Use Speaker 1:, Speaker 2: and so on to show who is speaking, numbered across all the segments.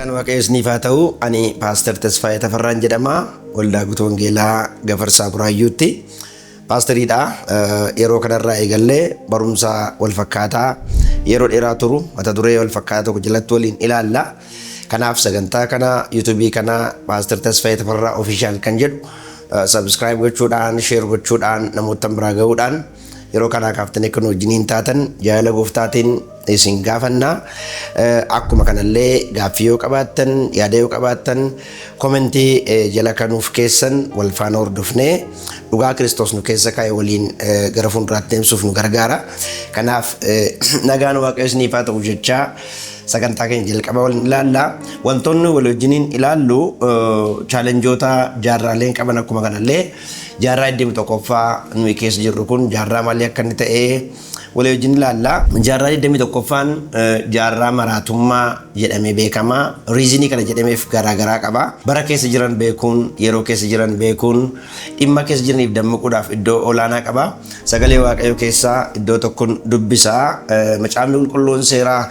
Speaker 1: Nagaan Waaqayyo isiniif haa ta'u. Ani Paaster Tasfaayee Tafarraan jedhama. Waldaa Guutuu Wangeelaa Gafarsaa Buraayyuutti. Paasteriidha. Yeroo kanarraa eegallee barumsa wal fakkaataa yeroo dheeraa turu mata duree wal fakkaataa tokko jalatti waliin ilaalla. Kanaaf sagantaa kana yuutuubii kana Paaster Tasfaayee Tafarraa Official kan jedhu subscribe gochuudhaan, share gochuudhaan, namoota biraa gahuudhaan yeroo kanaa kaaftanii akka nu wajjiniin taatan jaalala gooftaatiin isin gaafanna. Akkuma kanallee gaaffii yoo qabaattan, yaada yoo qabaattan, komentii jala kanuuf keessan wal faana hordofnee dhugaa Kiristoos nu keessa kaa'e waliin gara fuulduraatti deemsuuf nu gargaara. Kanaaf nagaan Waaqayyo isiniif haa ta'u jechaa sagantaa keenya jalqaba waliin ilaalla. Wantoonni wal wajjiniin ilaallu challengeoota jaarraaleen qaban, akkuma kanallee jaarraa 21ffaa nuyi keessa jirru kun jaarraa maalii akka inni ta'e walii wajjin ilaalla. Jaarraa 21ffaan jaarraa maraatummaa jedhamee beekama. Reasonii kana jedhameef garaagaraa qaba. Bara keessa jiran beekuun, yeroo keessa jiran beekuun, dhimma keessa jiraniif dammaquudhaaf iddoo olaanaa qaba. Sagalee Waaqayyoo keessaa iddoo tokkoon dubbisaa. Macaafni qulqulluun seeraa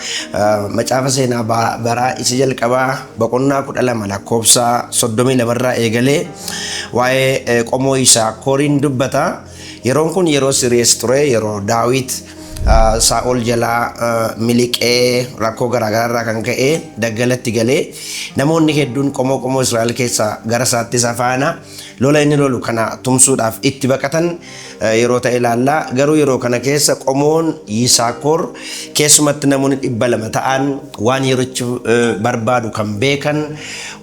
Speaker 1: macaafa seenaa baraa isa jalqabaa boqonnaa 12 lakkoofsa 32rraa eegalee waa'ee qomoo Yisaakoriin dubbata. Yeroon kun yeroo serious ture, yeroo Daawit Saa'ol jalaa miliqee rakkoo garaagaraa irraa kan ka'e daggalatti galee namoonni hedduun qomoo qomoo Israa'el keessaa gara isaatti isa faana lola inni lolu kana tumsuudhaaf itti baqatan yeroo ta'e ilaalla. Garuu yeroo kana keessa qomoon Yisaakor keessumatti namoonni 200 ta'an waan yerichi barbaadu kan beekan,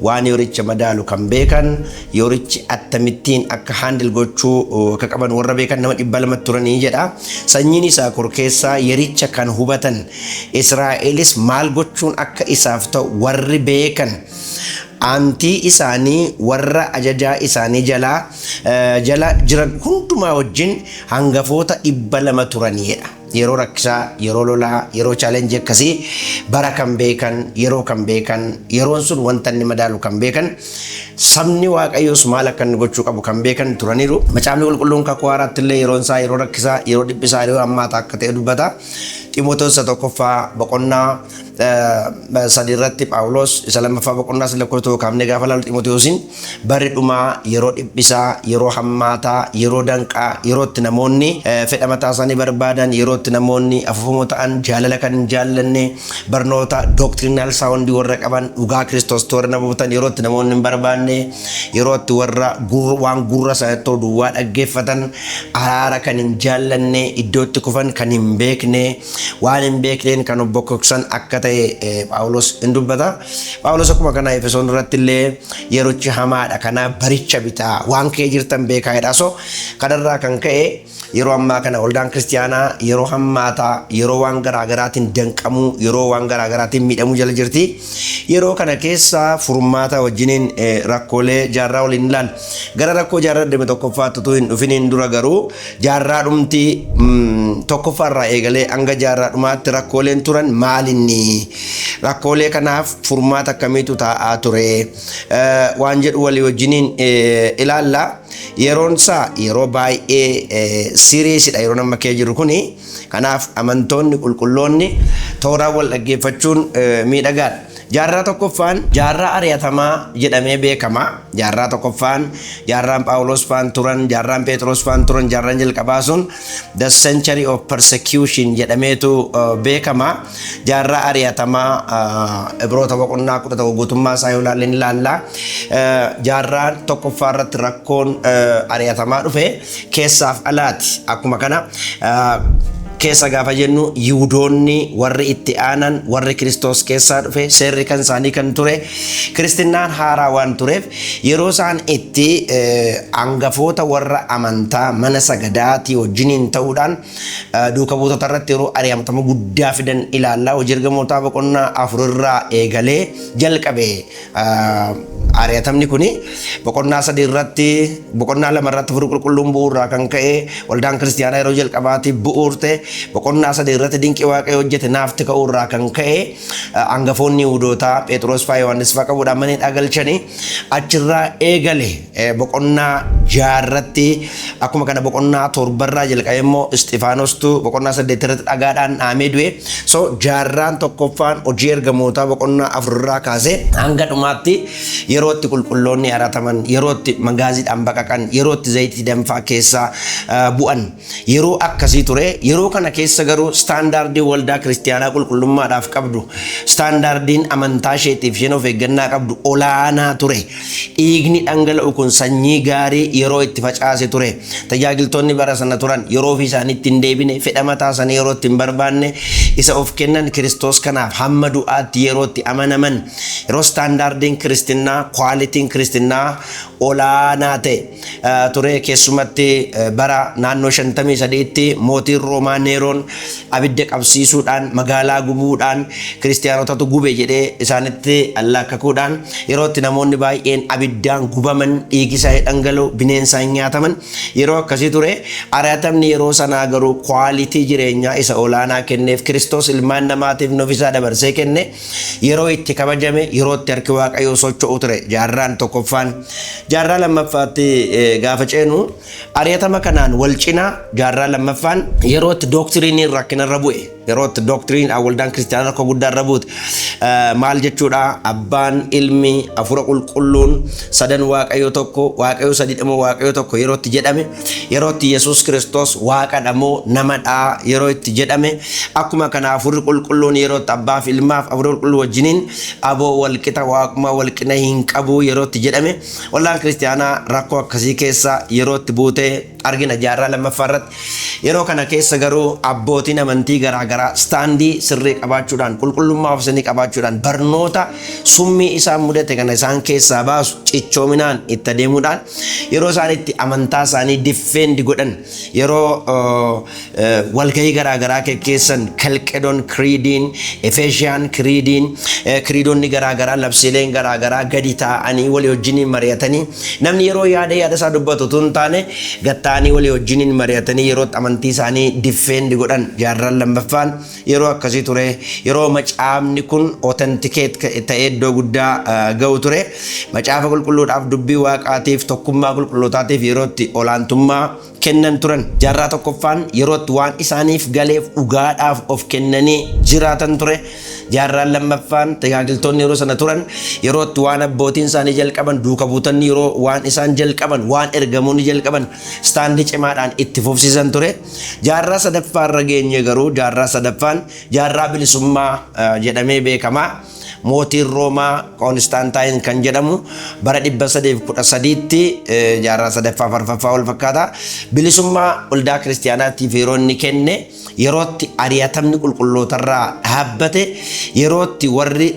Speaker 1: waan yericha madaalu kan beekan, yerichi akkamittiin akka handle gochuu akka qaban warra beekan nama 200 turanii jedha. Sanyiin Yisaakor keessaa yericha kan hubatan, Israa'elis maal gochuun akka isaaf ta'u warri beekan, aantii isaanii warra ajajaa isaanii jalaa jala jiran hundumaa wajjin hangafoota 200 turanidha. Yeroo rakkisaa, yeroo lolaa, yeroo challengeii akkasii bara kan beekan, yeroo kan beekan, yeroon sun wanta inni madaalu kan beekan, sabni Waaqayyoos maal akka inni gochuu qabu kan beekan turaniiru. Macaafni qulqulluun kakuu haaraatti illee yeroon isaa yeroo rakkisaa, yeroo dhiphisaa, yeroo hammaataa akka ta'e dubbata. Ximootoos isa tokkoffaa boqonnaa 3 irratti, Phaawulos isa lammaffaa boqonnaa 3 lakkoofsa 1 kaafnee gaafa ilaalu, Ximootoosiin barri dhumaa yeroo dhiphisaa, yeroo hammaataa, yeroo danqaa, yeroo itti namoonni fedha mataa isaanii barbaadan, yeroo itti namoonni afuufamoo ta'an, jaalala kan hin jaallanne, barnoota doctrinal soundii warra qaban, dhugaa Kiristoos warra nama butan yeroo itti namoonni hin barbaanne, yeroo itti warra waan gurra isaanii tolu duwwaa dhaggeeffatan, araara kan hin jaallanne, iddoo itti kufan kan hin beekne, waan hin beekneen kan of bokkoksan akka ta'e Phaawulos hin dubbata. Phaawulos akkuma kana Efesoon irratti illee yerochi hamaadha, kanaaf baricha bitaa, waan kee jirtan beekaa jedha. So kanarraa kan ka'e yeroo ammaa kana waldaan kiristiyaanaa yeroo hammaataa, yeroo waan garaagaraatiin danqamuu, yeroo waan garaagaraatiin miidhamuu jala jirti. Yeroo kana keessa furmaata wajjiniin rakkoolee jaarraa waliin ilaalla. Gara rakkoo jaarraa 21ffaatti utuu hin dhufiniin dura garuu jaarraa dhumti tokkoffaarraa eegalee hanga jaarraa dhumaatti rakkooleen turan maalinni? Rakkoolee kanaaf furmaata akkamiitu taa'aa ture? Waan jedhu walii wajjiniin ilaalla. Yeroon isaa yeroo baay'ee seriousidha yeroo nama kee jiru kuni. Kanaaf amantoonni qulqulloonni tooraan wal dhaggeeffachuun miidhagaadha. Jaarraa tokkoffaan jaarraa ari'atamaa jedhamee beekama. Jaarraa tokkoffaan, jaarraan Phaawulos faan turan, jaarraan Phexros faan turan, jaarraan jalqabaa sun the century of persecution jedhameetu beekama. Jaarraa ari'atamaa Ibroota boqonnaa 11 guutummaa isaa yoo ilaalle ni ilaalla. Jaarraa tokkoffaa irratti rakkoon ari'atamaa dhufe keessaaf alaati. Akkuma kana keessa gaafa jennu, Yihudoonni warri itti aanan, warri Kiristoos keessaa dhufe, seerri kan isaanii kan ture, kiristinnaan haaraa waan tureef, yeroo isaan itti hangafoota warra amantaa mana sagadaatii wajjiniin ta'uudhaan duuka buutota irratti yeroo ari'atama guddaa fidan ilaallaa. Hojii ergamootaa boqonnaa 4rraa eegalee jalqabe ari'atamni kuni. Boqonnaa 3 irratti, boqonnaa 2 irratti hafuurri qulqulluun bu'uurraa kan ka'e waldaan kiristiyaanaa yeroo jalqabaatiif bu'uurte. Boqonnaa 3 irratti dinqii Waaqayyo hojjete naafti ka'uu irraa kan ka'e hangafoonni Yihudootaa Phexros fa'aa Yohaannis fa'aa qabuudhaan mana hidhaa galchanii achirraa eegale. Boqonnaa 6 irratti akkuma kana, boqonnaa 7rraa jalqabee immoo Isxifaanostu boqonnaa 8 irratti dhagaadhaan dhaamee du'e. So jaarraan tokkoffaan Hojii Ergamootaa boqonnaa 4rraa kaasee hanga dhumaatti yeroo itti qulqulloonni arataman, yeroo itti magaaziidhaan baqaqan, yeroo itti zayitii danfaa keessaa bu'an yeroo akkasii ture. Yeroo kana keessa garuu standardii waldaa kiristiyaanaa qulqullummaadhaaf qabdu, standardiin amantaa isheetiif isheen of eeggannaa qabdu olaanaa ture. Dhiigni dhangala'u kun sanyii gaarii yeroo itti facaase ture. Tajaajiltoonni bara sana turan yeroo ofii isaanii itti hin deebine, fedha mataa isaanii yeroo itti hin barbaanne, isa of kennan Kiristoos kanaaf hamma du'aatti yeroo itti amanaman, yeroo standardiin kiristinnaa, qualityn kiristinnaa olaanaa ta'e ture. Keessumatti bara naannoo 53tti mootiin Roomaa Neeroon abidda qabsiisuudhaan, magaalaa gubuudhaan, kiristiyaanotatu gube jedhee isaanitti allaakkakuudhaan yeroo itti namoonni baay'een abiddaan gubaman, dhiigi isaanii dhangala'u, bineensaan nyaataman yeroo akkasii ture. Ari'atamni yeroo sanaa garuu quality jireenyaa isa olaanaa kenneef. Kiristoos ilmaan namaatiif nuuf isaa dabarsee kenne yeroo itti kabajame, yeroo itti harki Waaqayyoo socho'u ture jaarraan tokkoffaan. Jaarraa lammaffaatti gaafa ceenu, ari'atama kanaan wal cinaa jaarraa lammaffaan yeroo itti doctrineiin rakkinarra bu'e, yeroo itti doctrine waldaan kiristiyaanaa rakkoo guddaa irra buute. Maal jechuudha? Abbaan, Ilmi, Hafuura Qulqulluun sadan Waaqayyo tokko, Waaqayyo sadidhamoo Waaqayyo tokko yeroo itti jedhame, yeroo itti Yesuus Kiristoos Waaqadha moo namadha yeroo itti jedhame, akkuma kana Hafuurri Qulqulluun yeroo itti Abbaaf Ilmaaf Hafuura Qulqulluu wajjiniin aboo walqixa, waaqummaa walqina hin qabu yeroo itti jedhame, waldaan kiristiyaanaa rakkoo akkasii keessa yeroo itti buute argina jaarraa lammaffaa irratti. Yeroo kana keessa garuu abbootiin amantii garaagaraa standii sirrii qabaachuudhaan, qulqullummaa ofisanii qabaachuudhaan, barnoota summii isaan mudate kana isaan keessaa baasu cichoominaan itti adeemuudhaan yeroo isaan itti amantaa isaanii defend godhan, yeroo walgahii garaagaraa geggeessan, Kelqedon Creediin, Efeeshiyaan Creediin, creedonni garaagaraa, labsiileen garaagaraa gadi taa'anii walii wajjiniin mari'atanii, namni yeroo yaada yaada isaa dubbatu tun taane gatta'anii walii wajjiniin mari'atanii yeroo amantii isaanii defend godhan jaarraan lammaffaan yeroo akkasii ture. Yeroo macaafni kun authenticate ta'ee iddoo guddaa ga'u ture. Macaafa Qulqulluudhaaf, dubbii Waaqaatiif, tokkummaa qulqullootaatiif yeroo itti olaantummaa kennan turan. Jaarraa tokkoffaan yeroo itti waan isaaniif galeef dhugaadhaaf of kennanii jiraatan ture. Jaarraan lammaffaan tajaajiltoonni yeroo sana turan yeroo itti waan abbootiin isaanii jalqaban, duuka buutonni yeroo waan isaan jalqaban, waan ergamoonni jalqaban standii cimaadhaan itti fufsiisan ture. Jaarraa sadaffaa irra geenye garuu, jaarraa sadaffaan jaarraa bilisummaa jedhamee beekama. Mootiin Roomaa Koonistaantaayin kan jedhamu bara 313tti, jaarraa sadaffaa arfaffaa wal fakkaata, bilisummaa waldaa kiristiyaanaatiif yeroo inni kenne, yerootti ari'atamni qulqullootarraa dhaabbate, yerootti warri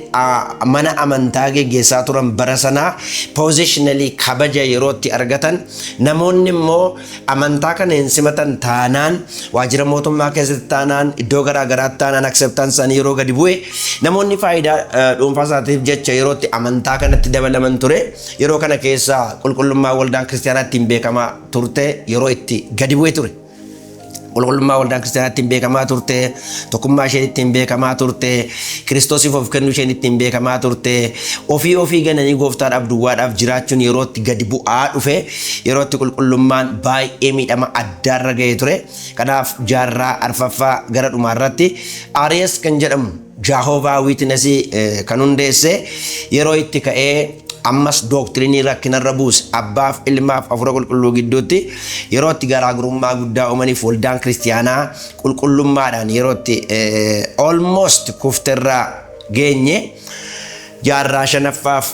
Speaker 1: mana amantaa geggeessaa turan bara sanaa positionally kabaja yerootti argatan, namoonni immoo amantaa kana hin simatan taanaan, waajjira mootummaa keessatti taanaan, iddoo garaa garaatti taanaan, acceptance isaanii yeroo gadi bu'e, namoonni faayidaa dhuunfaa isaatiif jecha yerootti amantaa kanatti dabalaman ture. Yeroo kana keessa qulqullummaa waldaan kiristiyaanaa ittiin beekamaa turte yeroo itti gadi bu'e ture. Qulqullummaa waldaan kiristiyaanaa ittiin beekamaa turte, tokkummaa isheen ittiin beekamaa turte, Kiristoosiif of kennuu isheen ittiin beekamaa turte, ofii ofii gananii Gooftaadhaaf duwwaadhaaf jiraachuun yeroo itti gadi bu'aa dhufe, yeroo itti qulqullummaan baay'ee miidhama addaarra ga'ee ture. Kanaaf jaarraa arfaffaa gara dhumaarratti Aries kan jedhamu Jehovah Witness kan hundeesse yeroo itti ka'ee ammas doctrine rakkinarra buuse, Abbaaf Ilmaaf Hafuura Qulqulluu gidduutti yeroo itti garaagarummaa guddaa uumaniif, waldaan kiristiyaanaa qulqullummaadhaan yeroo itti almost kufterraa geenye. Jaarraa shanaffaaf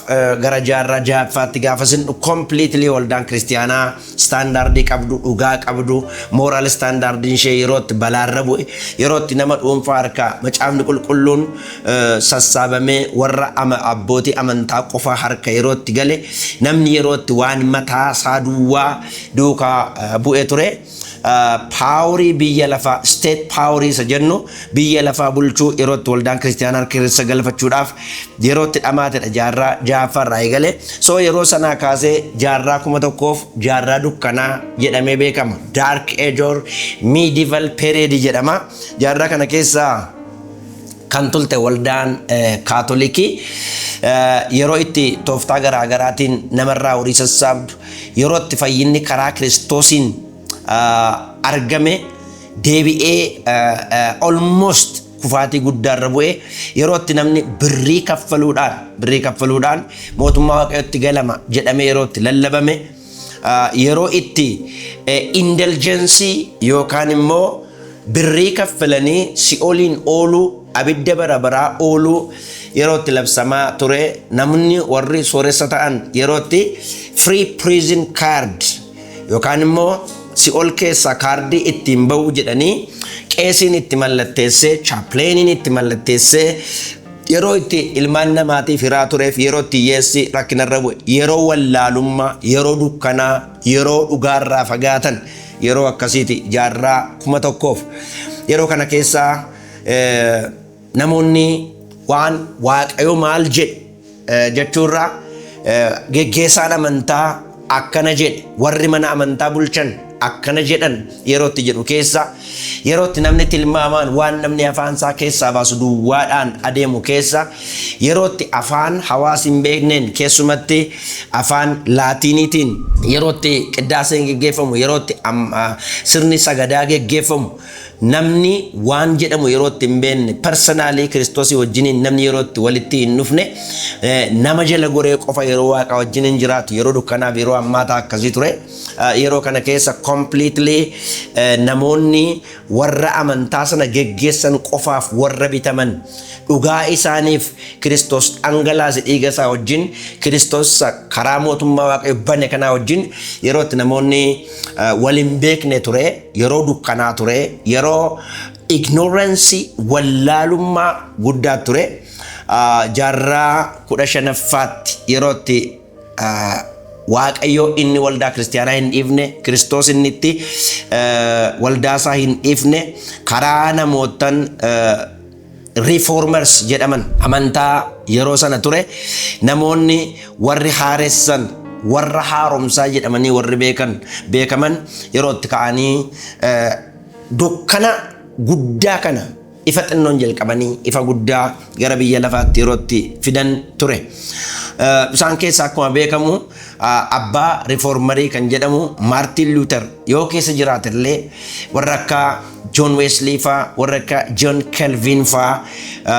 Speaker 1: gara jaarraa jahaffaatti gaafa sin completely waldaan kiristiyaanaa standardii qabdu, dhugaa qabdu, moral standardiin ishee yeroo itti balaarra bu'e, yeroo itti nama dhuunfaa harkaa macaafni qulqulluun sassaabamee warra abbootii amantaa qofa harka yeroo itti gale, namni yeroo itti waan mataa isaa duwwaa duukaa bu'e ture. Powerii biyya lafaa, state powerii isa jennu, biyya lafaa bulchuu yeroo itti waldaan kiristiyaanaa harka keessa galfachuudhaaf yeroo itti dhamaatedha jaarraa ja'affaarraa eegale. So yeroo sanaa kaasee jaarraa 1000f jaarraa dukkanaa jedhamee beekama. Dark Age or Medieval Period jedhama. Jaarraa kana keessaa kan tulte waldaan Kaatolikii yeroo itti tooftaa garaa garaatiin namarraa horii sassaabdu, yeroo itti fayyinni karaa Kiristoosiin argame deebi'ee almost kufaatii guddaarra bu'ee, yeroo itti namni birrii kaffaluudhaan mootummaa Waaqayyootti galama jedhamee yeroo itti lallabame, yeroo itti indulgence yookaan immoo birrii kaffalanii si'ooliin ooluu, abidda bara baraa ooluu yeroo itti labsamaa ture, namni warri sooressa ta'an yeroo itti free prison card yookaan immoo si'ool keessaa kaardii ittiin ba'uu jedhanii qeesiin itti mallatteessee, chaplainiin itti mallatteessee yeroo itti ilmaan namaatiif hiraa tureef, yeroo itti hiyyeessi rakkinarra bu'e, yeroo wallaalummaa, yeroo dukkanaa, yeroo dhugaarraa fagaatan, yeroo akkasiiti jaarraa 1000f. Yeroo kana keessaa namoonni waan Waaqayyo maal jedhe jechuurraa geggeessaan amantaa akkana jedhe, warri mana amantaa bulchan akkana jedhan yeroo itti jedhu keessa, yeroo itti namni tilmaamaan waan namni afaan isaa keessaa baasu duwwaadhaan adeemu keessa, yeroo itti afaan hawaasi hin beekneen, keessumatti afaan Laatiiniitiin yeroo itti qiddaaseen geggeeffamu, yeroo itti sirni sagadaa geggeeffamu, namni waan jedhamu yeroo itti hin beekne, personally Kiristoosii wajjiniin namni yeroo itti walitti hin dhufne, nama jala goree qofa yeroo Waaqa wajjiniin jiraatu, yeroo dukkanaaf yeroo hammaataa akkasii ture. Yeroo kana keessa completely namoonni warra amantaa sana geggeessan qofaaf warra bitaman, dhugaa isaaniif Kiristoos dhangalaase dhiiga isaa wajjin, Kiristoos karaa mootummaa Waaqayyo bane kanaa wajjin yeroo itti namoonni wal hin beekne ture, yeroo dukkanaa ture, yeroo ignorance, wallaalummaa guddaa ture. Jaarraa 15ffaatti yeroo itti Waaqayyo inni waldaa kiristaanaa hin dhiifne, Kiristoos inni itti waldaa isaa hin dhiifne, karaa namootan reformers jedhaman, amantaa yeroo sana ture namoonni warri haaressan, warra haaromsaa jedhamanii warri beekan beekaman yeroo itti ka'anii dukkana guddaa kana ifa xinnoon jalqabanii ifa guddaa gara biyya lafaatti yeroo itti fidan ture. Isaan keessaa akkuma beekamu abbaa reformerii kan jedhamu Maartin Luuter yoo keessa jiraatellee, warra akka John Wesley faa, warra akka John Calvin faa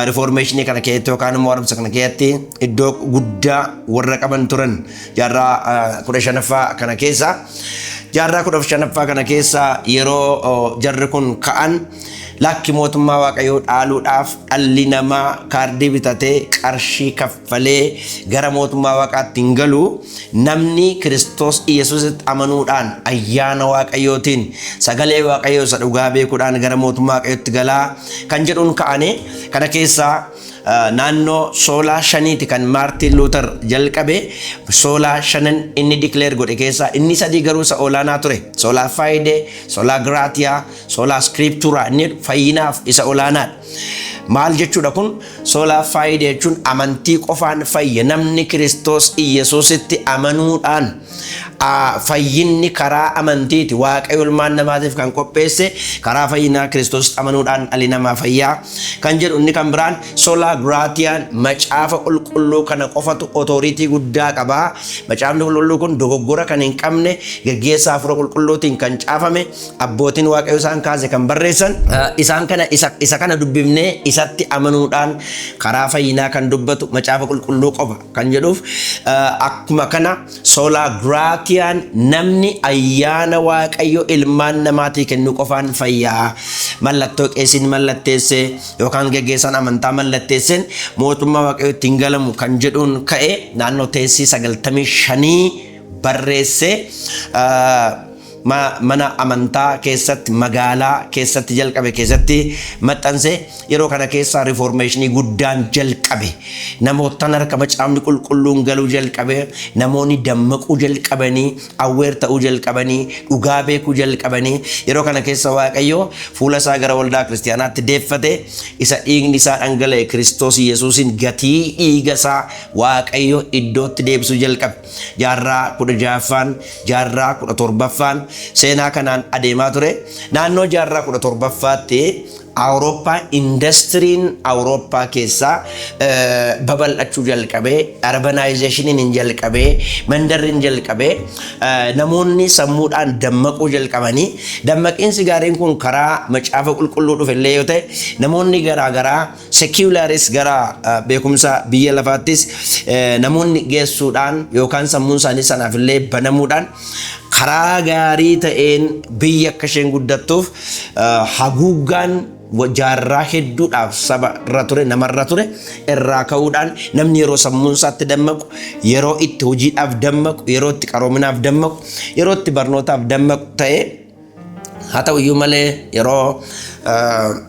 Speaker 1: reformationii kana keessatti yookaan immoo haaromsa kana keessatti iddoo guddaa warra qaban turan jaarraa 15ffaa kana keessa. Jaarraa 15ffaa kana keessa yeroo jarri kun ka'an, lakki, mootummaa Waaqayyoo dhaaluudhaaf dhalli namaa kaardii bitatee qarshii kaffalee gara mootummaa Waaqaatti hin galu. Namni Kiristoos Iyesuusitti amanuudhaan, ayyaana Waaqayyootiin, sagalee Waaqayyoo isa dhugaa beekuudhaan gara mootummaa Waaqayyootti galaa kan jedhuun ka'anii, kana keessaa naannoo soolaa shaniiti kan Maartin Luuter jalqabe. Soolaa shanan inni declare godhe keessaa inni sadii garuu isa olaanaa ture. Sola fide, sola gratia, sola scriptura inni fayyinaaf isa olaanaadha. Maal jechuudha kun? Sola fide jechuun amantii qofaan fayya. Namni Kiristoos Iyesuusitti amanuudhaan fayyinni karaa amantiiti. Waaqayyo ilmaan namaatiif kan qopheesse karaa fayyinaa Kiristoos amanuudhaan dhalli namaa fayyaa kan jedhu. Inni kan biraan sola gratiaan Macaafa Qulqulluu kana qofatu authority guddaa qabaa. Macaafni Qulqulluu kun dogoggora kan hin qabne, geggeessaa Hafuura Qulqulluutiin kan caafame, abbootiin Waaqayyo isaan kaase kan barreessan, isaan kana isa kana dubbifnee isatti amanuudhaan karaa fayyinaa kan dubbatu Macaafa Qulqulluu qofa kan jedhuuf. Akkuma kana sola gratiaan namni ayyaana Waaqayyo ilmaan namaatii kennu qofaan fayyaa, mallattoo qeesiin mallatteesse yookaan geggeessaan amantaa mallatteesseen mootummaa Waaqayyo ittiin galamu kan jedhuun ka'e naannoo teessii 95 barreesse. mana amantaa keessatti, magaalaa keessatti jalqabe keessatti maxxanse. Yeroo kana keessa reformation guddaan jalqabe. Namootaan harka Macaafni Qulqulluun galuu jalqabe, namoonni dammaquu jalqabanii, aware ta'uu jalqabanii, dhugaa beekuu jalqabanii. Yeroo kana keessa Waaqayyo fuula isaa gara waldaa kiristaanaatti deeffate. Isa dhiigni isaa dhangala'e Kiristoos Yesuusin gatii dhiiga isaa Waaqayyo iddootti deebisuu jalqabe. Jaarraa 16ffaan, jaarraa 17ffaan seenaa kanaan adeemaa ture. Naannoo jaarraa 17ffaatti Awurooppaa, indastiriin Awurooppaa keessaa babal'achuu jalqabee, urbanizationiin hin jalqabee, mandarri hin jalqabee, namoonni sammuudhaan dammaquu jalqabanii. Dammaqiinsi gaariin kun karaa Macaafa Qulqulluu dhufe illee yoo ta'e, namoonni garaa garaa secularis gara beekumsa biyya lafaattis namoonni geessuudhaan yookaan sammuun isaanii sanaaf illee banamuudhaan, karaa gaarii ta'een biyya akka isheen guddattuuf haguuggaan jaarraa hedduudhaaf saba irra ture, namarra ture irraa ka'uudhaan, namni yeroo sammuun isaatti dammaqu, yeroo itti hojiidhaaf dammaqu, yeroo itti qaroominaaf dammaqu, yeroo itti barnootaaf dammaqu ta'e. Haa ta'u iyyuu malee, yeroo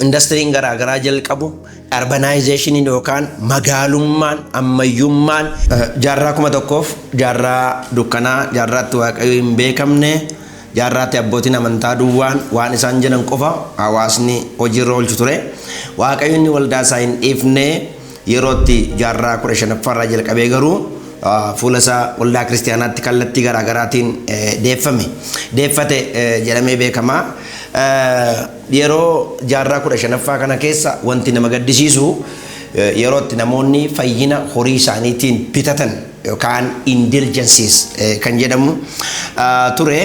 Speaker 1: indastiriin garaagaraa jalqabu, urbanizationiin yookaan magaalummaan, ammayyummaan, jaarraa 1000f jaarraa dukkanaa, jaarraatti Waaqayyo hin beekamne, jaarraatti abbootiin amantaa duwwaan waan isaan jedhan qofa hawaasni hojiirra oolchu ture. Waaqayyo inni waldaa isaa hin dhiifne yerootti jaarraa 15ffaarraa jalqabee garuu fuula isaa waldaa kiristaanaatti kallattii garaagaraatiin deeffame, deeffate jedhamee beekama. Yeroo jaarraa 15ffaa kana keessa wanti nama gaddisiisu, yerootti namoonni fayyina horii isaaniitiin bitatan yookaan indulgences kan jedhamu ture.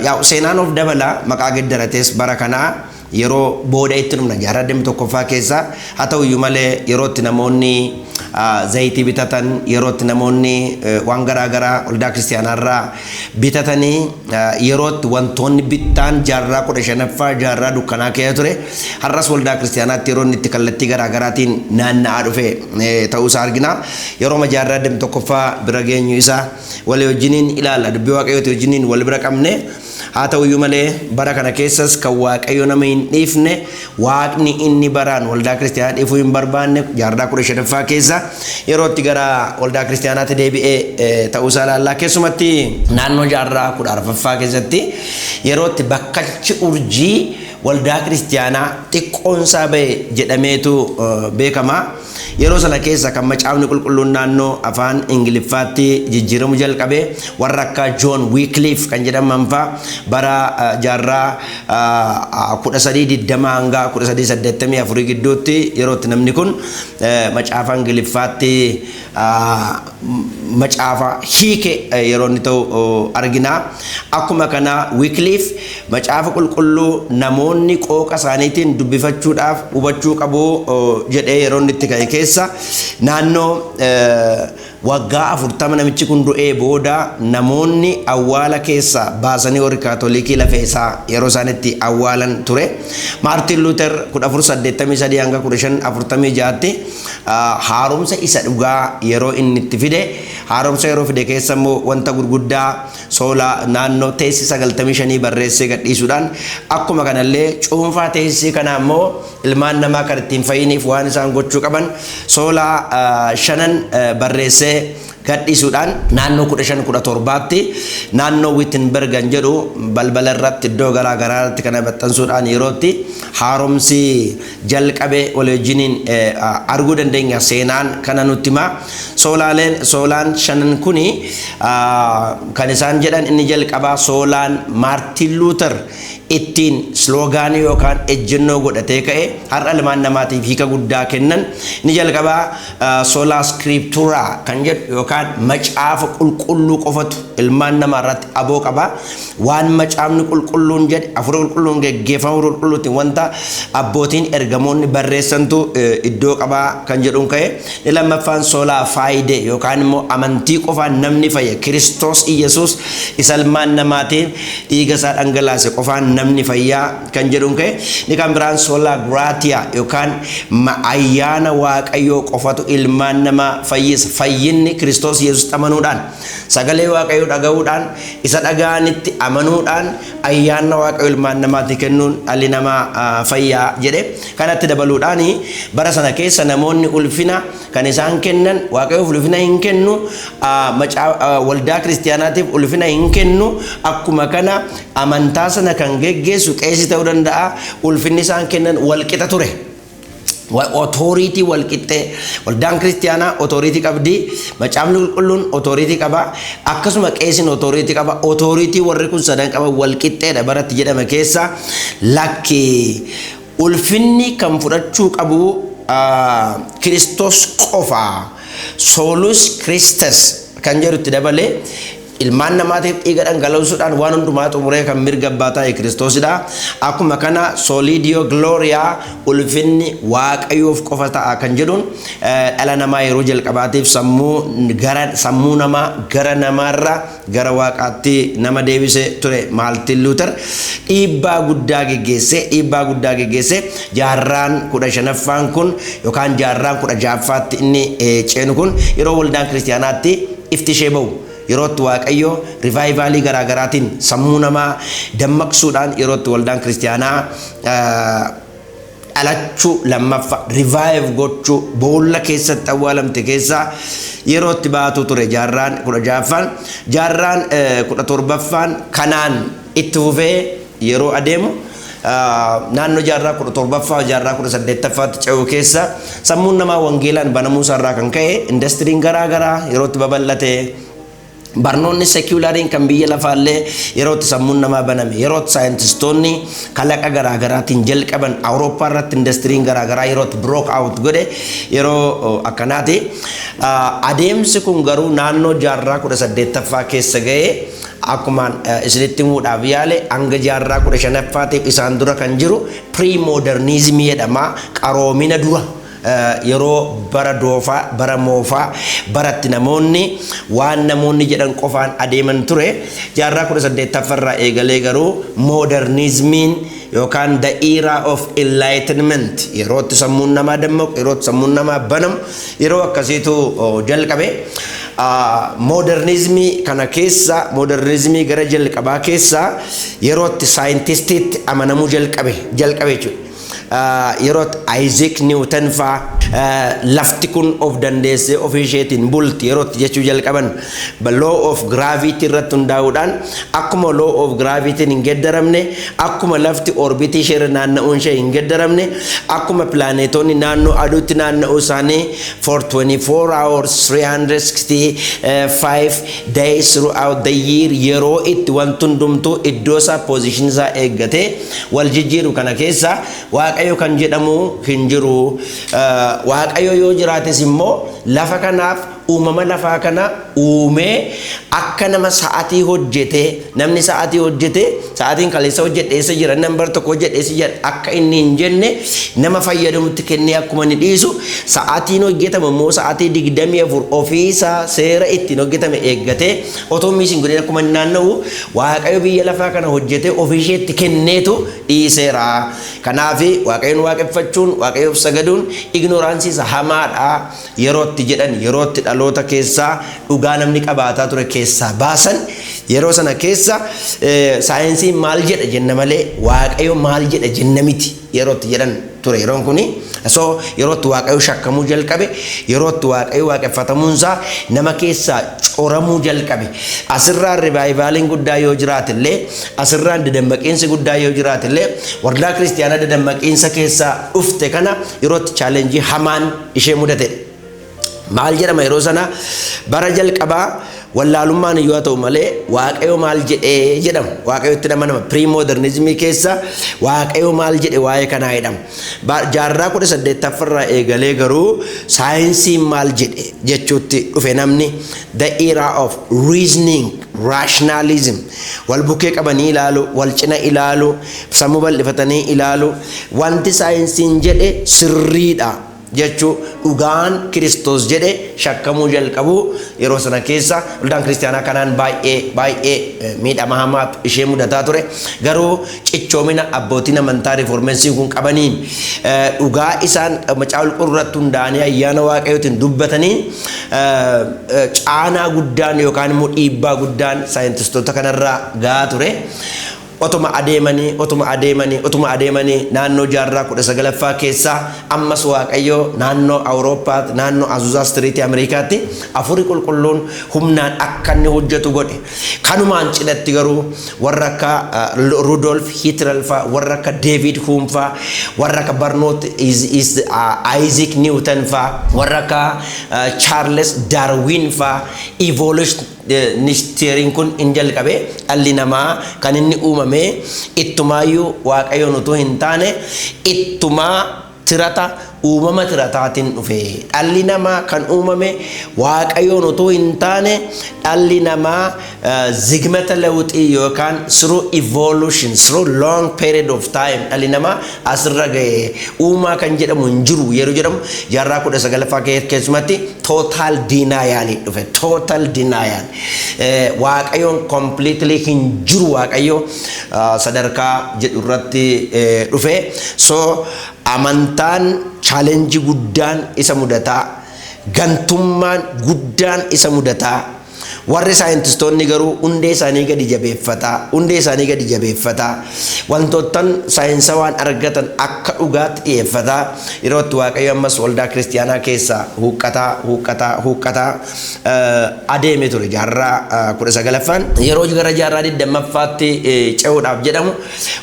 Speaker 1: Yaa seenaan of dabala, maqaa geddaratees bara kanaa yeroo booda itti dhumna, jaarraa 21ffaa keessa. Haa ta'u iyyuu malee, yerootti namoonni zayitii bitatan, yerootti namoonni waan garaa garaa waldaa kiristaanaarraa bitatanii, yerootti wantoonni bittaan jaarraa 15ffaa, jaarraa dukkanaa keessa ture, har'as waldaa kiristaanaatti yeroo inni itti kallattii garaa garaatiin naanna'aa dhufe ta'uusaa argina. Yeroo jaarraa 21ffaa bira geenyu isaa walii wajjiniin ilaalla, dubbii Waaqayyooti wajjiniin wal bira qabne. Haa ta'u iyyuu malee, bara kana keessas kan Waaqayyo nama hin dhiifne, Waaqni inni baraan waldaa kiristaanaa dhiifuu hin barbaanne, jaarraa 15ffaa keessa yerootti gara waldaa kiristaanaatti deebi'ee ta'uusaa ilaallaa. Keessumatti naannoo jaarraa 14ffaa keessatti yerootti bakkalchi urjii waldaa kiristaanaa xiqqoonsaa ba'e jedhameetu beekama. Yeroo sana keessa kan Macaafni Qulqulluun naannoo afaan Ingiliffaatti jijjiiramu jalqabe, warra akka John Wycliffe kan jedhaman fa'a bara jaarraa 1320 hanga 1384 gidduutti, yerootti namni kun macaafa Ingiliffaatti macaafa hiike yeroo inni ta'u argina. Akkuma kana Wycliffe Macaafa Qulqulluu namoonni qooqa isaaniitiin dubbifachuudhaaf hubachuu qabu jedhee yeroo inni itti ka'e keessa, naannoo waggaa 40 namichi kun du'ee booda, namoonni awwaala keessa baasanii, warri Kaatolikii lafee isaa yeroo isaan itti awwaalan ture. Maartiin Luuter 1483 hanga 1546tti haaromsa isa dhugaa yeroo inni itti fide, haaromsa yeroo fide keessa immoo wanta gurguddaa soolaa naannoo teessi 95 barreessee gadhiisuudhaan, akkuma kanallee cuunfaa teessii kanaa immoo ilmaan namaa kan ittiin fayyiniif waan isaan gochuu qaban soolaa shanan barreessee gadhiisuudhaan, naannoo 1517tti naannoo Wittenberg kan jedhu balbala irratti, iddoo garaa garaa irratti kana maxxansuudhaan yerootti haaromsi jalqabe walii wajjiniin arguu dandeenya. Seenaan kana nutti hima. Soolaaleen, soolaan shanan kuni kan isaan jedhan, inni jalqabaa soolaan Maartiin Luuter ittiin sloganii yookaan ejjennoo godhatee ka'e, har'a ilmaan namaatiif hiika guddaa kennan, inni jalqabaa sola scriptura kan jedhu yookaan Macaafa Qulqulluu qofatu ilmaan namaa irratti aboo qaba. Waan Macaafni Qulqulluun jedhe, Hafuura Qulqulluun geggeeffama Hafuura Qulqulluutiin wanta abbootiin ergamoonni barreessantu iddoo qabaa kan jedhuun ka'e. Inni lammaffaan sola fide yookaan immoo amantii qofaan namni fayya. Kiristoos Iyyasuus isa ilmaan namaatiin dhiiga isaa dhangalaase qofaan namni Namni fayyaa kan jedhuun ka'e. Inni kan biraan sola gratia yookaan ayyaana Waaqayyoo qofatu ilmaan namaa fayyisa. Fayyinni Kiristoos Yesuus amanuudhaan, sagalee Waaqayyoo dhaga'uudhaan, isa dhaga'anitti amanuudhaan, ayyaana Waaqayyoo ilmaan namaatti kennuun dhalli namaa fayyaa jedhe. Kanatti dabaluudhaan, bara sana keessa namoonni ulfina kan isaan kennan Waaqayyoof ulfina hin kennu, waldaa kiristiyaanaatiif ulfina hin kennu. Akkuma kana amantaa sana kan geggeessu qeesii ta'uu danda'a, ulfinni isaan kennan walqixa ture. Authority walqixxee, waldaan kiristiyaanaa authority qabdi, Macaafni Qulqulluun authority qaba, akkasuma qeesiin authority qaba. Authority warri kun sadan qaba walqixxeedha baratti jedhame keessa, lakki, ulfinni kan fudhachuu qabu Kiristoos qofa, solus Christus kan jedhutti dabalee, ilmaan namaatiif dhiiga dhangalaasuudhaan waan hundumaa xumuree kan mirga abbaa ta'e Kiristoosidha. Akkuma kana soli Deo gloria, ulfinni Waaqayyoof qofa ta'a kan jedhuun, dhala namaa yeroo jalqabaatiif sammuu gara sammuu namaa gara namaarra gara Waaqaatti nama deebise ture. Maartin Luuter dhiibbaa guddaa geggeesse. Jaarraan 15ffaan kun yookaan jaarraan 16ffaatti inni ceenu kun yeroo waldaan kiristiyaanaatti ifti ishee ba'u, yerootti Waaqayyo revivalii garaagaraatiin sammuu namaa dammaqsuudhaan, yerootti waldaan kiristiyaanaa dhalachuu lammaffaa, revive gochuu, boolla keessatti awwaalamte keessaa yerootti baatu ture jaarraan 16ffaan. Jaarraan 17ffaan kanaan itti fufee yeroo adeemu, naannoo jaarraa 17ffaa, jaarraa 18ffaatti ce'uu keessa, sammuun namaa wangeelaan banamuu isaarraa kan ka'e indastiriin garaa garaa yerootti babal'ate, barnoonni seculariin kan biyya lafaallee yerootti sammuun namaa baname, yerootti saayintistoonni kalaqa garaagaraatiin jalqaban, Awurooppaa irratti indastiriin garaagaraa yerootti broke out godhe yeroo akkanaati. Adeemsi kun garuu naannoo jaarraa 18ffaa keessa ga'ee, akkumaan isinitti himuudhaaf yaale, hanga jaarraa 15ffaatiif isaan dura kan jiru pre-modernismii jedhama, qaroomina dura. Yeroo bara doofaa, bara moofaa, baratti namoonni waan namoonni jedhan qofaan adeeman ture. Jaarraa 18ffaarraa eegalee garuu modernismiin yookaan the era of enlightenment, yerootti sammuun namaa dammaqu, yerootti sammuun namaa banamu, yeroo akkasiitu jalqabe. Modernismii kana keessa, modernismii gara jalqabaa keessa, yerootti saayintistiitti amanamuu jalqabe jechuudha. Yeroo Isaac Newton faa lafti kun of dandeessee ofii isheetiin bulti yerootti jechuu jalqaban, law of gravity irratti hundaa'uudhaan, akkuma law of gravity hin geddaramne, akkuma lafti orbitii ishee irra naanna'uun ishee hin geddaramne, akkuma pilaaneetonni naannoo aduutti naanna'uu isaanii for 24 hours, 365 days throughout the year, yeroo itti wanti hundumtuu iddoo isaa, position isaa eeggatee wal jijjiiru kana keessa Waaqayyo kan jedhamu hin jiru. Waaqayyo yoo jiraates immoo lafa kanaaf uumama lafaa kana uumee akka nama sa'atii hojjete, namni sa'atii hojjete, sa'atiin kaleessa hojjedhe eessa jira, nambar tokko hojjedhe eessa jira akka inni hin jenne, nama fayyadamutti kennee akkuma inni dhiisu, sa'atiin hojjetame immoo sa'atii 24 ofiisaa seera ittiin hojjetame eeggatee otoo miss hin godhin akkuma inni naanna'u, Waaqayyo biyya lafaa kana hojjete ofii isheetti kenneetu dhiiseera. Kanaaf Waaqayyoon waaqeffachuun, Waaqayyoof sagaduun ignorance isa hamaadha yerootti jedhan, yerootti dhaloota keessaa dhugaa namni qabaataa ture keessaa baasan, yeroo sana keessa saayinsiin maal jedha jenna malee Waaqayyo maal jedha jenna miti yerootti jedhan ture yeroon kuni. So yerootti Waaqayyo shakkamuu jalqabe, yerootti Waaqayyo waaqeffatamuunsaa nama keessaa coramuu jalqabe. Asirraan revivaliin guddaa yoo jiraatillee, asirraan dadammaqiinsi guddaa yoo jiraatillee, waldaa kiristiyaanaa dadammaqiinsa keessaa dhufte kana yerootti challenge hamaan ishee mudate. Maal jedhama yeroo sana? Bara jalqabaa wallaalummaan iyyuu haa ta'u malee Waaqayyo maal jedhee jedhama. Waaqayyotti nama pre-modernismii keessa Waaqayyo maal jedhe waa'ee kanaa jedhama. Jaarraa 18ffaarraa eegalee garuu saayinsiin maal jedhe jechuutti dhufe namni. The era of reasoning, rationalism, wal bukkee qabanii ilaalu, wal cina ilaalu, sammuu bal'ifatanii ilaalu, wanti saayinsiin jedhe sirriidha. Jechuu dhugaan Kiristoos jedhe shakkamuu jalqabu. Yeroo sana keessa waldaan kiristaanaa kanaan baay'ee baay'ee miidhama hamaatu ishee mudataa ture. Garuu cichoomina abbootiin amantaa Reformation kun qabaniin, dhugaa isaan Macaafa Qulqulluu irratti hundaa'anii ayyaana Waaqayyootiin dubbatanii, caanaa guddaan yookaan immoo dhiibbaa guddaan saayintistoota kanarraa gahaa ture. Otuma adeemanii, otuma adeemanii, otuma adeemanii, naannoo jaarraa 19ffaa keessaa ammas Waaqayyo naannoo Awurooppaatti, naannoo Azusaa Street Ameerikaatti Afurii Qulqulluun humnaan akka inni hojjetu godhe. Kanumaan cinatti garuu warra akka Rudolf Hitler faa, warra akka David Hume faa, warra akka Barnoot Isaac Newton faa, warra akka Charles Darwin faa evolutionist theoryn kun in jalqabe. Dhalli namaa kan inni uumame ittumaayyuu Waaqayyoon utuu hin taane, ittumaa tirata uumama tirataatiin dhufe. Dhalli namaa kan uumame Waaqayyoon utuu hin taane, dhalli namaa zigmata lewuxii yookaan through evolution, through long period of time dhalli namaa asirra ga'e, uumaa kan jedhamu hin jiru yeroo jedhamu, jaarraa 19ffaa keessumatti total denial dhufe. Total denial, Waaqayyoon completely hin jiru, Waaqayyo sadarkaa jedhu irratti dhufe. So amantaan challenge guddaan isa mudataa, gantummaan guddaan isa mudataa, warri saayintistoonni garuu hundee isaanii gadi jabeeffataa, hundee isaanii gadi jabeeffataa, wantoottan saayinsawaan argatan akka dhugaatti dhiyeeffataa, yeroo itti Waaqayyo ammas waldaa kiristiyaanaa keessaa huuqqataa, huuqqataa, huuqqataa adeeme ture jaarraa 19ffaan. Yeroo gara jaarraa 20ffaatti ce'uudhaaf jedhamu,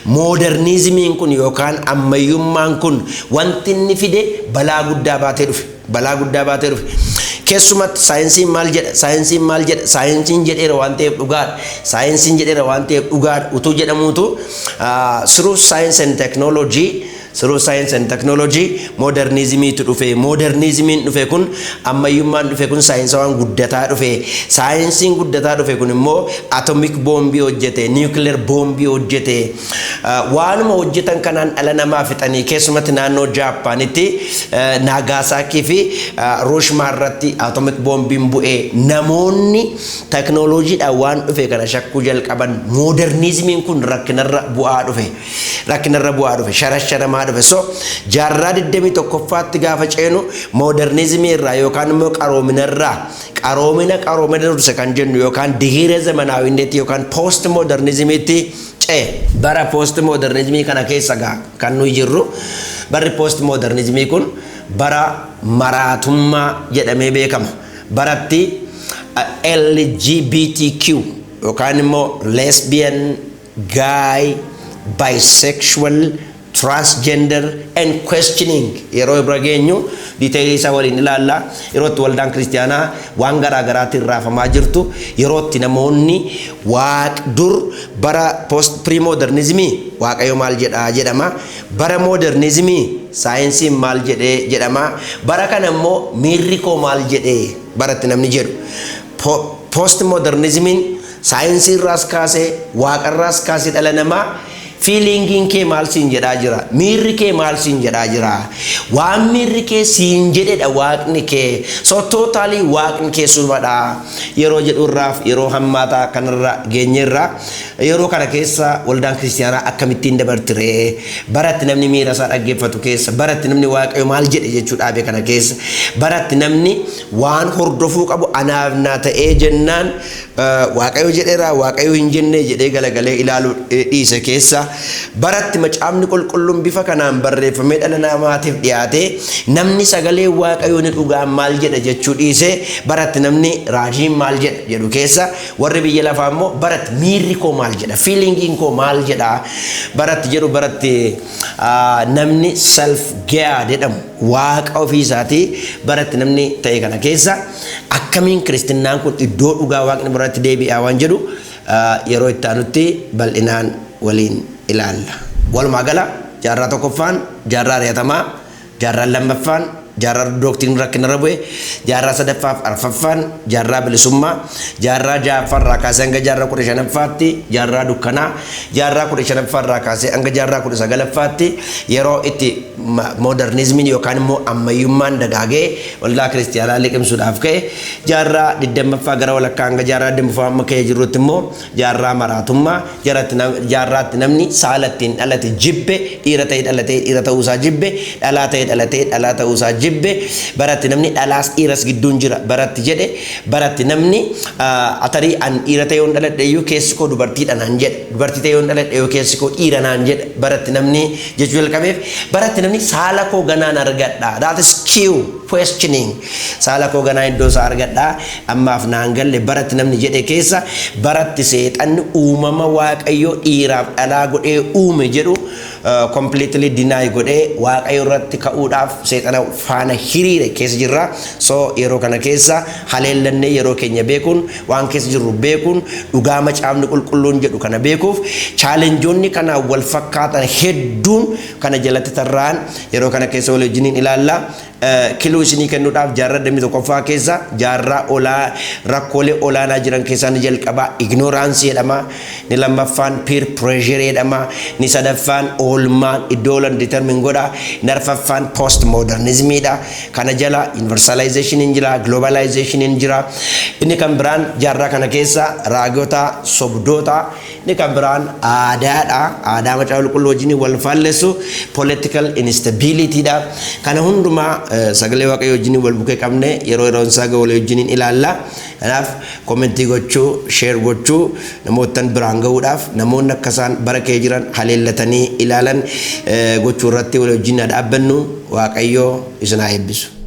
Speaker 1: modernismiin kun yookaan ammayyummaan kun wanti inni fide balaa guddaa baatee dhufe, balaa guddaa baatee dhufe. Keessumatti saayinsiin maal jedha, saayinsiin maal jedha, saayinsiin jedheera waan ta'eef dhugaadha, saayinsiin jedheera waan ta'eef dhugaadha utuu jedhamuutu, through science and technology, through science and technology modernismiitu dhufe. Modernismiin dhufe kun, ammayyummaan dhufe kun, saayinsawaan guddataa dhufe. Saayinsiin guddataa dhufe kun immoo atomic boombii hojjete, nuclear boombii hojjete. Waanuma hojjetan kanaan dhala namaa fixanii, keessumatti naannoo Jaappaanitti Naagaasaakii fi Hirooshimaa irratti atomic boombiin bu'ee, namoonni teknooloojiidhaan waan dhufe kana shakkuu jalqaban. Modernismiin kun rakkinarra bu'aa dhufe, rakkinarra bu'aa dhufe, sharasharamaa dhufe. So jaarraa 21ffaatti gaafa ceenu, modernismii irraa yookaan immoo qaroominarraa, qaroomina qaroomina durse kan jennu yookaan dihiira zamanaawinneetti yookaan post modernismiitti ce'e. Bara post modernismii kana keessa gaa kan nuyi jirru. Barri post modernismii kun bara maraatummaa jedhamee beekama. Baratti LGBTQ yookaan immoo lesbian, gay, bisexual, transgender and questioning yeroo bira geenyu detailii isaa waliin ilaalla. Yeroo itti waldaan kiristiyaanaa waan garaa garaatiin raafamaa jirtu, yeroo itti namoonni waaq dur bara post pre-modernismii Waaqayyo maal jedhaa jedhama, bara modernismii saayinsiin maal jedhee jedhama, bara kana immoo miirri koo maal jedhee baratti namni jedhu. Post modernismiin saayinsii irraas kaasee, waaqarraas kaasee, dhala namaa feelingiin kee maal siin jedhaa jira, miirri kee maal siin jedhaa jira, waan miirri kee siin jedhedha waaqni kee, so totally waaqni kee sumadha yeroo jedhu irraaf yeroo hammaataa kanarra geenyerra. Yeroo kana keessa waldaan kiristiyaanaa akkamittiin dabartiree? Baratti namni miira isaa dhaggeeffatu keessa, baratti namni Waaqayyo maal jedhe jechuu dhaabe kana keessa, baratti namni waan hordofuu qabu anaaf naa ta'ee jennaan Waaqayyo jedheera, Waaqayyo hin jenne jedhee galagalee ilaaluu dhiise keessa, baratti Macaafni Qulqulluun bifa kanaan barreeffamee dhala namaatiif dhiyaate, namni sagalee Waaqayyoo ni dhugaan maal jedha jechuu dhiise, baratti namni raajiin maal jedha jedhu keessa, warri biyya lafaa immoo baratti miirri koo maal jedha, feelingiin koo maal jedha baratti jedhu, baratti namni self god jedhamu waaqa ofii isaatii baratti namni ta'e kana keessa, akkamiin kiristinnaan kun iddoo dhugaa waaqni biratti deebi'aa waan jedhu yeroo itti aanutti bal'inaan waliin ilaalla. Walumaa gala jaarraa tokkoffaan jaarraa ari'atamaa, jaarraan lammaffaan Jaarraa doctrine rakkinarra bu'e, jaarraa sadaffaaf arfaffaan jaarraa bilisummaa, jaarraa ja'affaarraa kaasee hanga jaarraa 15ffaatti jaarraa dukkanaa, jaarraa 15ffaarraa kaasee hanga jaarraa 19ffaatti yeroo itti modernismiin yookaan immoo ammayyummaan dagaagee waldaa kiristiyaanaa liqimsuudhaaf ka'e, jaarraa 20ffaa gara walakkaa hanga jaarraa 20ffaa amma ka'ee jirrutti immoo jaarraa maraatummaa, jaarraatti namni saala ittiin dhalate jibbe, dhiira ta'ee dhalatee dhiira ta'uusaa jibbe, dhalaa ta'ee dhalatee dhalaa ta'uusaa jibbe, baratti namni dhalaas dhiiras gidduun jira baratti jedhe, baratti namni atarii an dhiira ta'ee yoon dhaladhe iyyuu keessi koo dubartiidha naan jedha, dubartii ta'ee yoon dhaladhe iyyuu keessi koo dhiira naan jedha baratti namni jechuu jalqabeef, baratti namni saala koo ganaan argadha, that is Q questioning, saala koo ganaa iddoo isaa argadha, ammaaf naan galle baratti namni jedhe keessa, baratti seexanni uumama Waaqayyo dhiiraaf dhalaa godhee uume jedhu completely deny godhee Waaqayyo irratti ka'uudhaaf seexana faana hiriire keessa jirra. So yeroo kana keessa haleellannee yeroo keenya beekuun, waan keessa jirru beekuun, dhugaa Macaafni Qulqulluun jedhu kana beekuuf, challengeoonni kana wal fakkaatan hedduun kana jalatti tarraan yeroo kana keessa wal wajjiniin ilaalla. Clue isinii kennuudhaaf, jaarraa 21ffaa keessa jaarraa olaa rakkoolee olaanaa jiran keessaa ni jalqabaa ignorance jedhama, ni lammaffaan peer pressure jedhama, ni sadaffaan oolmaan iddoo oolan determine godha, ni arfaffaan post modernismiidha. Kana jala universalization jira, globalization jira. Inni kan biraan jaarraa kana keessa raagota sobdoota, inni kan biraan aadaadha, aadaa Macaafa Qulqulluu wajjin wal faallessu, political instabilityidha. Kana hundumaa sagalee Waaqayyoo wajjin wal bukee qabne yeroo yeroon isaa wal wajjin ilaalla. Kanaaf comment gochuu, share gochuu, namootan biraan gahuudhaaf, namoonni akka isaan bara kee jiran haleellatanii ilaalan gochuu irratti wal wajjin dhaabbannu. Waaqayyoo isin haa eebbisu.